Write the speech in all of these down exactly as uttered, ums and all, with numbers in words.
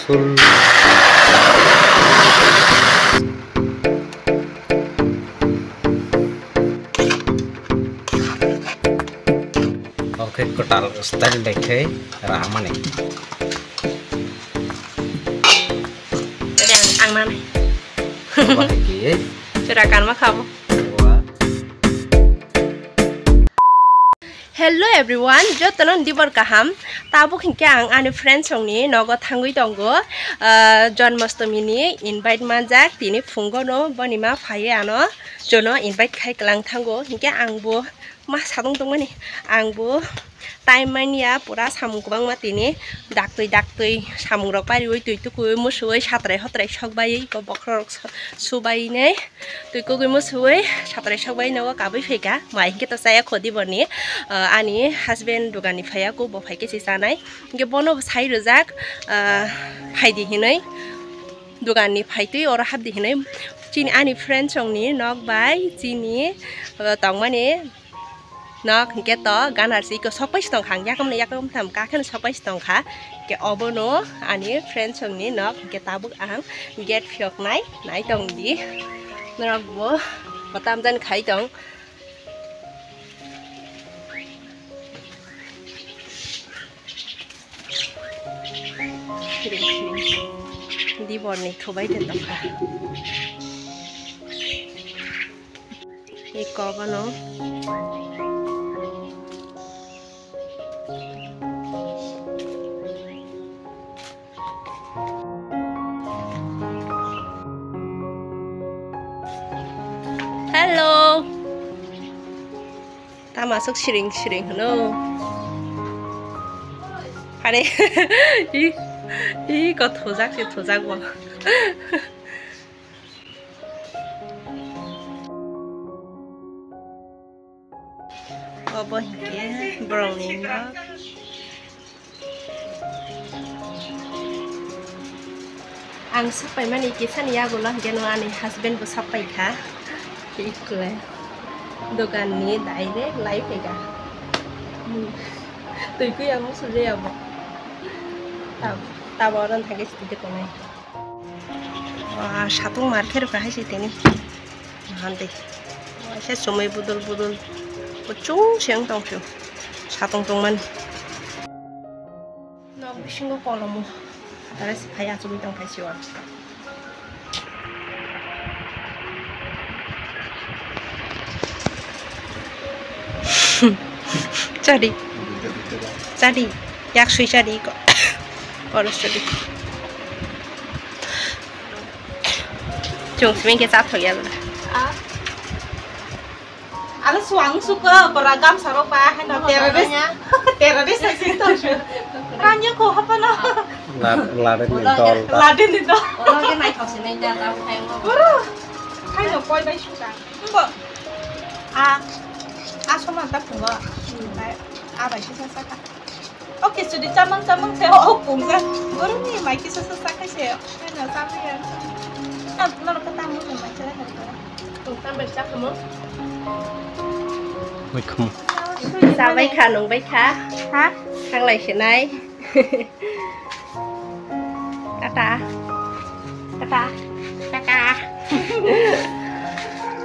Sul. Oke, kotal style dekhe ramani. Ang, ang nanai. Wah, ki? Chwrakan ma khabo. Wah. Hello everyone, jotono dibor kaham. Tabuk hinkhe ang ani friends rokni nogo thangwi tongo. Ah, Janmashtami ni invite manjak, tini phungo no boni ma phaiwi ano jono invite khai kwlang thango. Hinkhe ang bo ma sadong tongmani, ang bo time manya pura samung kwbangma tini daktwi daktwi samung rok pariwi twi tukuwi musuwi satrai hotrai sok baiwi iko bokhorok so-, subainai. Twi kugui musuwi satrai sok bai nogo kabui phaikha. Mai hinkhe to chaya khodi boni, ah, ani husband dugan ni phaiya ko bo phaikhe se chanai. Hinkhe bono bo sai rwjak, ah, phaidi hinwi dugan ni phaitwi oro hapdi hinwi chini ani friends rokni nok bai chini, ah, tongmani. Nok hinkhe to ganar se iko sokpai se tongkha, ang yakum yakum tham kha kheno sokpai se tongkha. Hinkhe obono ani friends rokni nok hinkhe tabuk ang gate phiyoknai nai tongdi. Norok bo kotam jani khai tong. Dibor ni thubai de tongkha. Iko bono. Hello. Tamo aswk siring siring hwno. Are. I, i ko thujak se thujak bo. Obo hinkhe borokni nok. Ang sapai mani kisani yagulo hinkhe no ani husband bo sapai kha. Ikle dogan ni direct lai phaikha. Twi kwi ang musu je abo. Tab-, tabo oro thangkhe sidi tongnai. Ah, satung mar khe rwkha hai se tini. Hande. Waisa chumui budul budul. Kuchung se wng tong phio. Satung tongmani. Nok bisingo kolomo. Tara se phai achugui tong khai se o. Chadi. Chadi. Yak sui chadi ko. Oro chadi. Chung simi ke chat hoya. Ah. Alo suang suka pora gam sarok ba heno terrorist. Terrorist asin to. Ranya ko hapana. Lade ni dol ta. Lade ni dol. Oro ke nai thok sinai ta ta khai mo. Bro. Khai no koi bai suka. Ngo. A. A soma ta phungo. A bai sisa saka. O kichuri chamang chamang se o kungsa. Borokni mai kisa sa sa khaise. Ano chamaya. Norok ta mo mai chala khaise. Tong tam bai cha khamo. Bai khamo. Chabai kha nung bai kha. Ha? Thanglai se nai. Tata. Tata. Tata.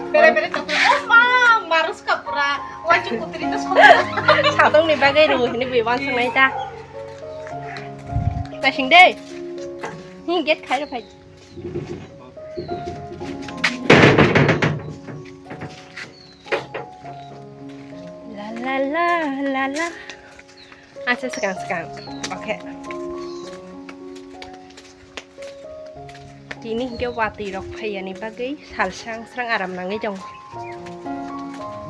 Bere bere tokla. Oh ma, marus ka pura. Wajib putri to sok. Satong ni bagai ru, ini bui wan sangai ta. Tasing deh. Ni get khai ro phai. La la la la la. Asa sekang sekang. Oke. Tini hingke watwi rok phaiyani bagwi sal srang srang aram nangwi tongo.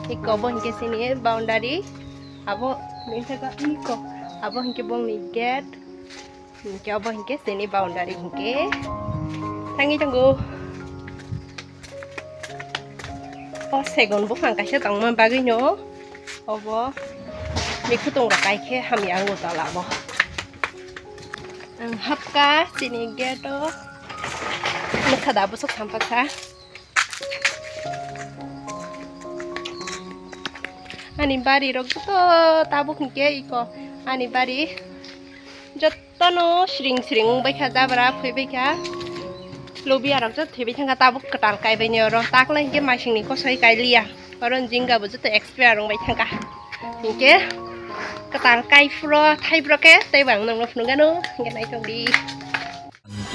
Iko bo hingke chini boundary, abo iko, abo hingke bongni gate, hingke obo hingke chini boundary hingke thangwi tongo. O segon buphang kaisa tongma bagwino obo mikhutung rok kaikhe hamya ango tola bo. Ang hapka chini gate o nukha da bwswk sampakha. Ani bari rok joto tabuk hingke iko ani bari jot Tono sring sring wngbai kha, jabra phaibai kha. Lobia rok joto thwibai thangkha, tabuk kwtal kaibai ni oro. Takla hinkhe masingni kosoi kailiya. Oro jingga bo joto expire wngbai thangkha. Hinkhe kwtal kai phuro thai phuro khe teibo ang nokno phunukgano. Hinkhe naithok di.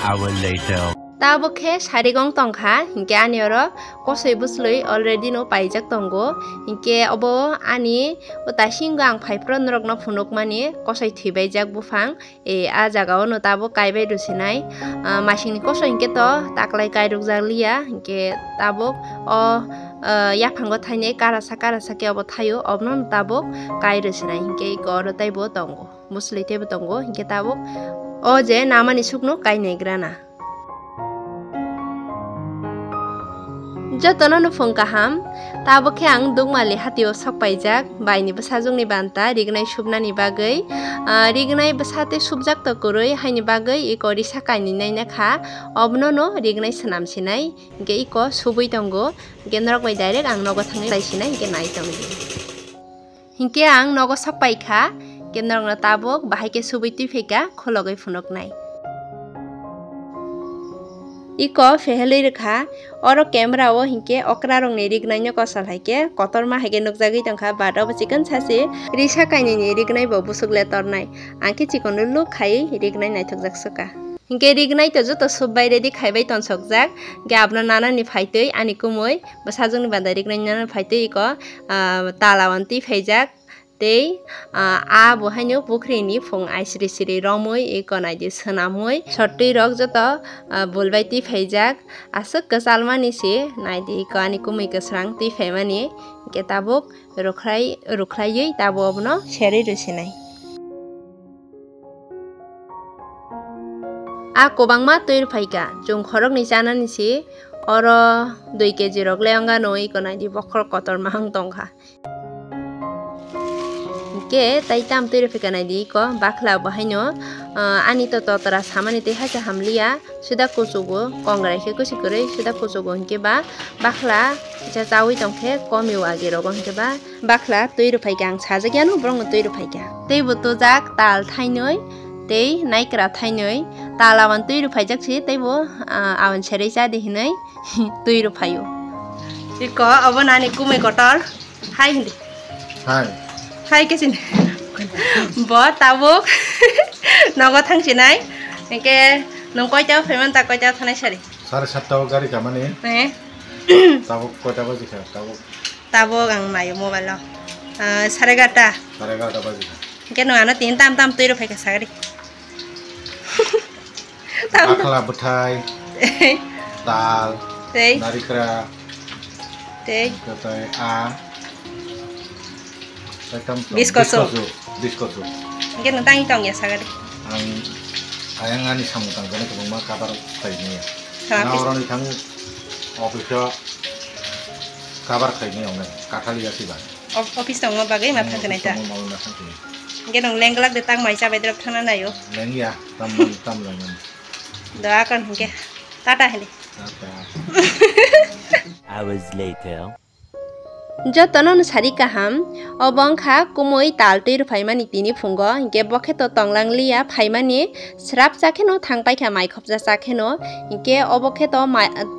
Hour later. Tabuk khe sarigong tongkha, hinkhe ani oro kosoi bwchlwi already no paijak tongo. Hinkhe obo ani o taisinggo ang phaiphuru norokno phunukmani kosoi thwibaijak buphang. E, a jaga o no tabuk kaibai rwsinai. Ah, masingni kosoi hinkhe to taklai kairukjak liya, hinkhe tabuk o, ah, yaphango thainai karasa karasa khe obo thaio, obono no tabuk kai rwsinai, hinkhe eko oro teibo tongo. Bwchlwi teibo tongo, hinkhe tabuk o je namani sukno kainaigrana. Jotono nuphung kaham, tabuk khe ang Dukmali hatio sok paijak, baini bwsajwkni banta rignai subnani bagwi. Ah, rignai bwsa tei subjak to kwrwi, haini bagwi eko risa kainwi naina kha, obono no rignai swnam sinai, hinkhe eko subwi tongo, hinkhe norok bai direct ang nogo thangwi lai sinai, hinkhe nai tongdi. Hinkhe ang nogo sok pai kha, hinkhe norokno tabuk bahai khe subui twi phai kha, khulogwi phunuknai. Iko phehelwi rwkha, oro camera o hinkhe okra rokni rignaino kosol hai khe kotorma hai khe nukjagwi tongkha, but obo chikon sachi risa kainwini rignai bo busuk le tornai, ang khe chikon luluk khai rignai naithokjak sukha. Hinkhe rignai to joto subbai ready khaibai tonsokjak, hinkhe abono nanani phaitwi ani kumui bwsajwkni banda rignai nanani phaitwi iko, ah, talawan twi phaijak tei, ah, a bo haino pukhrini phung aisri sri romwi iko naidi swnamwi sottwi rok joto, ah, bulbai twi phaijak, aswk kwchalmani se naidi iko ani kumui kwsrang twi phaimani, hinkhe tabuk rwkhlai, rwkhlaiwi tabuk obono serwi rwsinai. A kwbangma twi rwphaikha, chwng khoroknwi chanani se oro dui keji rok le wngkha, nw iko naidi bokhorok kotorma wng tongkha. Hinkhe tai tam twi rwphaikha naidi iko bakhla bo haino, ah, ani to totra samani tei hacha hamliya. Suda kuchugo kongrai khe kuchi kwrwi, suda kuchugo hinkhe ba bakhla kisa chaui tong khe komi o agi rogo hinkhe ba bakhla twi rwphai khe ang sajak yano borok no twi rwphai kha. Tei bo tujak tal thainwi tei naikra thainwi, tal awan twi rwphaijak se tei bo, ah, awan serwi cha di hinwi twi rwphai o. Iko obo nani kumui kotor. Hai hindi. Hai. Hai khe sini. Bo tabuk nogo thang sinai. Hinkhe nwng koita o phaiman ta koita o thanai sari? Sare satta o gari kamani. Eh. Tabuk koita baji kha? Tabuk. Tabuk ang naio mobile o. Ah, sare egarta. Sare egarta baji kha. Hinkhe nwng ano tin tam tam twi rwphai kha sagri. Bakhla bwthai, dal, tei narikra, tei a, tei tam biskosu. Biskosu, biskosu. Hinkhe nwng tang tong ya sagari. Ang ayang ani samung tang jani kwbangma kabar khaini ya. Oroni thang office o kabar khaini ongnai kathali ya siba. Office tongma bagwi ma thang khnai ta. Hinkhe nwng lengglak de tak mai chabai drop thangna naio. Lengya, tam tam lengya. Doa kon hinkhe. Tata hili. Tata. Hours later. Jotono no sari kaham, obo wngkha kumui tal twi rwphaimani tini phungo, hinkhe bo khe to tonglang liya phaimani srap cha kheno thang paikha mai khopsa cha kheno, hinkhe obo khe to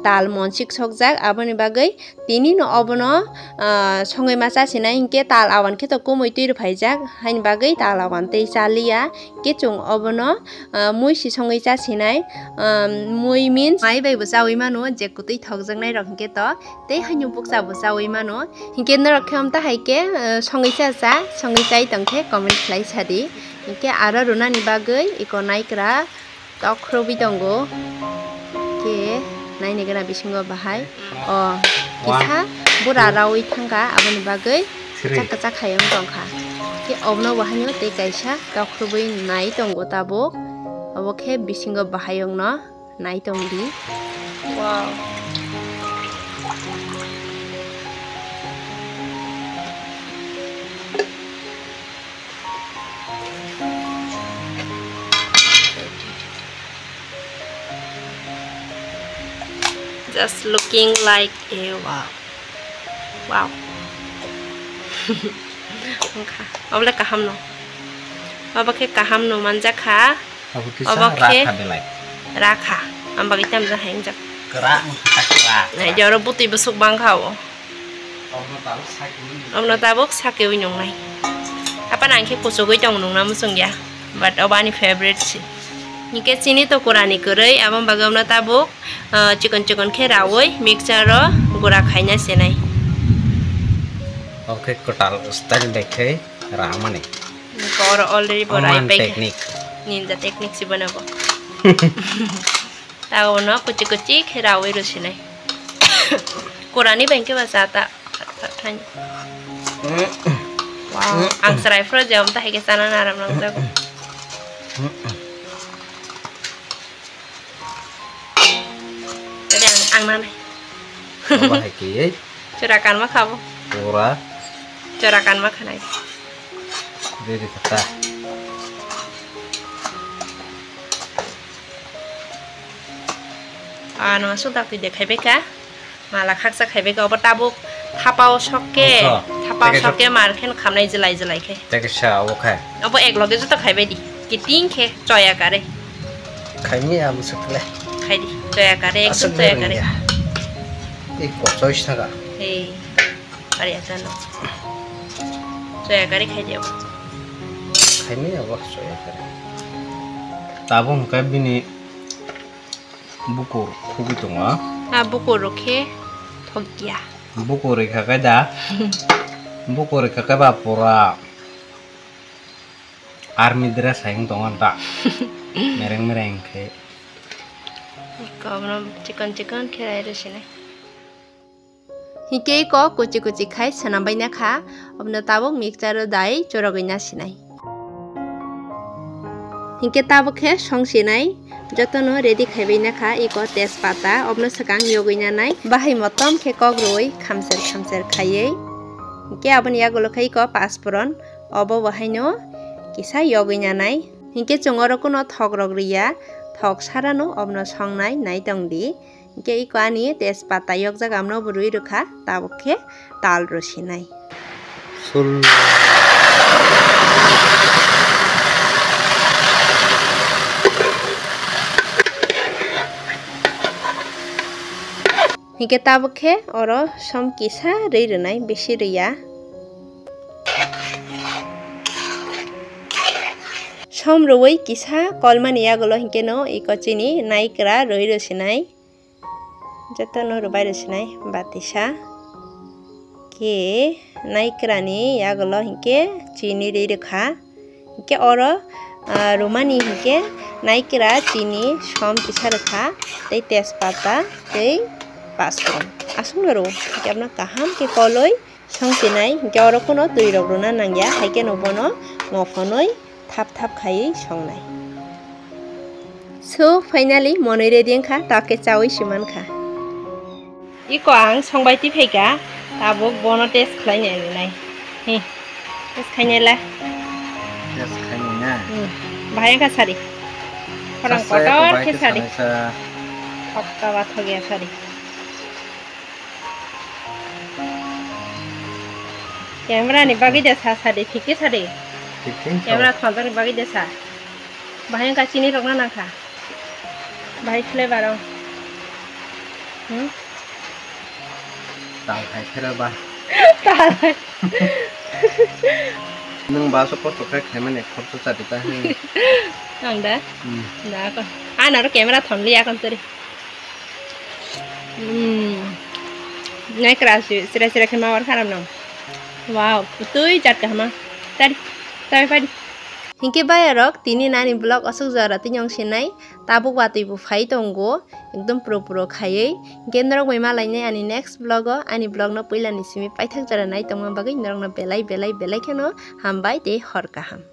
tal monsik sokjak, aboni bagwi tini no obono, ah, songwi ma cha sinai, hinkhe tal awan khe to kumui twi rwphaijak, haini bagwi tal awan tei cha liya, hinkhe chwng obono, ah, mui si songwi cha sinai, ah, mui means mai bai bo chaui mano, je kwtwi thokjaknai rok hinkhe to tei haino bukcha bo chaui mano. Hinkhe norok khe amta hai khe, eh, songwi cha cha, songwi chai tong khe comment khlai sadi. Hinkhe aro rwnani bagwi iko naikra tok khurubwi tongo. Khe naini gana bisingo bahai. O, kisa bura raui thangkha, aboni bagwi chak kwchak hai wng tongkha. Khe obno bo haino tei kaisa tok khurubwi nai tongo tabuk. Obo khe bisingo bahai wngno. Nai tong di. Wow. Just looking like a wow. Wow. Wngkha. Obo le kaham no. Obo khe kaham no manjak kha. Abo kisa obo khe rakha belai. Rakha. Ang bagwi tamjak hai wngjak. Kwrak wngkha kwrak. Nai, oro bwtwi bwswk bangkha o. Obono tabuk sakhe wnwi. Obono tabuk sakhe wnwi nungnai. Haphano ang khe kuchugwi tong nungna muchungya. But obo ani favorite se. Hinkhe chini to kurani kwrwi, aboni bagwi obono tabuk, ah, chikon chikon khe raui mixture o gura khaina sinai. Obo khe kwtal style bai khe ramani. Oro already bo rai pai khe. Oman technique. Ninja technique se bono bo. Tago no kuchi kuchi khe raui rw sinai. Kurani bai khe ba cha ta. Wow, ang chwrai phuru je omo ta hai khe chana naram nang jago. Tadi ang, ang nanai. Obo hai khe. Chura kanma khabo. Pura. Chura kanma khanai. Ready kha ta. Ah, no, sudak twi de khaibai kha. Mala khaksa khaibai kha. Obo tabuk thapao sokke. Ongkha. Thapao sokke mar khen khamnai jilai jilai khe. Teke sa obo kha. Obo ek loge joto khaibai di. Kiting khe choya kare. Khaimi amo sokle. Khai di. Choya kare, ekdom choya kare. Ei kochoi saka. Ei. Ari achano. Choya kare khai di obo. Khaimi abo choya kare. Tabuk hwnkhe bini bukur khugwi tongo. A bukur rok khe thokya. Bukur rikha khe da. Bukur rikha khe ba pura army dress hai wng tongo da. Mereng mereng khe. Iko abono chikon chikon khe rai rw sinai. Hinkhe iko kuchi kuchi khai swnam bai na kha, obono tabuk mixture o dai chorogwi na sinai. Hinkhe tabuk khe song sinai, jotono ready khai bai na kha, iko tejpata, obono swkang yogwi na nai, bahai motom khe kok rwui khamser khamser khaiwi. Hinkhe aboni yagulo khe iko paspuron, obo bo haino kisa yogwi na nai. Hinkhe chwng oro kuno thok rok rwya, thok sarano obono song nai, nai tong di. Hinkhe iko ani tejpata yokjak, amno bo rwi rwkha, tabuk khe tal rw sinai. Sul. Hinkhe tabuk khe oro som kisa rwi rwnai, bisi rwya. Som rwui kisa kolmani yagulo hinkhe no iko chini naikra rwi rw sinai. Jotono rwbai rw sinai batisa. Khe naikrani yagulo hinkhe chini rwi rwkha. Hinkhe oro, ah, rwmani hinkhe naikra chini som kisa rwkha tei tejpata tei pasphorn. Aswkno rwo. Hinkhe abono kaham khe koloi song sinai. Hinkhe oro kuno twi rok rwna nangya. Hai kheno bono mophonoi thap thap khaiwi songnai. So, finally, monwi ready wngkha, tok khe chaui si mankha. Iko ang songbai twi phaikha, tabuk bono test khlai nai nai. Hi, test khai nai la. Test khai nai na? Hmm, bahai wngkha sari. Khorang kotor khe sari. Thokta ba thokya sari. Camera ni bagwi de sa, sa de, thik khe sa de. Thik khe sa. Camera thondor ni bagwi de sa. Bahai wngkha chini rok na nangkha. Bahai flavor o. Hmm? Tal hai khe ba. Tal hai. Nwng ba so kosto khe khaimani khoroksa chadi ta hin. Ang da? Hmm. Da ko. Ano ro camera thon liya kon teri. Hmm. Naikra si, sira sira khe ma war kharam no. Wow, tui chat kahma. Tari, tari pari. Hinkhe bayarok, tini nani vlog aswk jora tini wng sinai. Tabuk watwi bo phai tongo, ekdom pro pro khaiwi. Hinkhe norok bai malainai ani next vlog o, ani vlog no puila ni simi paithak jora nai tongma bagwi norok no belai belai belai kheno hambai tei hor kaham.